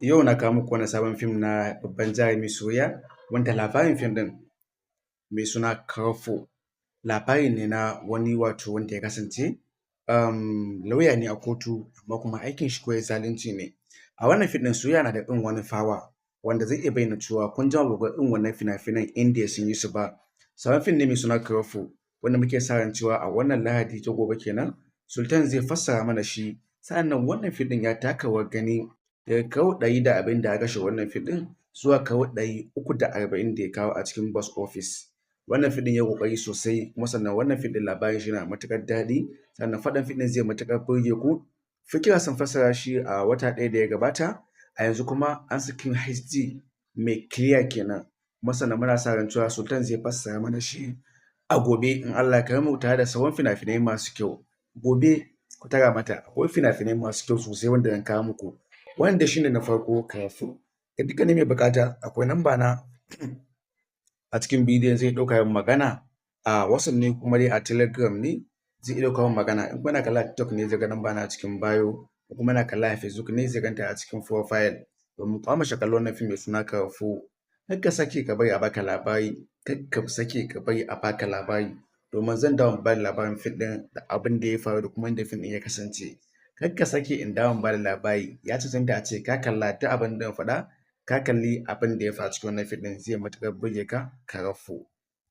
Yau na kawo muku wani sabon fim na babban jarumi Surya, wanda labarin fim ɗin mai suna Karofo. Labari ne na wani wato wanda ya kasance lauya ne a kotu, amma kuma aikin shi kawai zalunci ne. A wannan fim ɗin Surya na da irin wani power wanda zai iya bayyana cewa kun jima ba ku ga irin wannan fina-finan Indiya sun yi su ba. Sabon fim ne mai suna Karofo wanda muke sa ran cewa a wannan Lahadi ta gobe kenan Sultan zai fassara mana shi. Sa'annan wannan fim ɗin ya taka rawar gani daga crore 140 da aka kashe wannan fim ɗin zuwa crore 340 da ya kawo a cikin box office. Wannan fim ɗin ya yi ƙoƙari sosai, kuma sannan wannan fim ɗin labarin shi yana matuƙar daɗi, sannan faɗan fim ɗin zai matuƙar burge ku. Fikira sun fassara shi a wata ɗaya da ya gabata, a yanzu kuma an saki HD mai clear kenan. Kuma sannan muna sa ran cewa Sultan zai fassara mana shi a gobe in Allah ya kai mu, tare da sauran fina-finai masu kyau. Gobe ku tara mata, akwai fina-finai masu kyau sosai wanda zan kawo muku. Wannan dai shi ne na farko, Karofo. Ga dukkanin mai buƙata, akwai namba na a cikin bidiyon, zai ɗauka yin magana a WhatsApp ne, kuma dai a Telegram ne zai iya ɗauka min magana. In kuma yana kalla a TikTok ne, zai ga namba na a cikin bio, ko kuma yana kalla a Facebook ne, zai ganta a cikin profile, domin kwamishe kallon wannan fim mai suna Karofo. Kar ka sake ka bari a baka labari, kar ka sake ka bari a baka labari, domin zan dawo in bada labarin fim ɗin da abin da ya faru da kuma yadda fim ɗin ya kasance. Kar ka sake in dawo in bada labari, ya cancanta a ce ka kalla duk abin da na faɗa, ka kalli abin da ya faru cikin wannan fim ɗin, zai matuƙar burge ka. Karofo.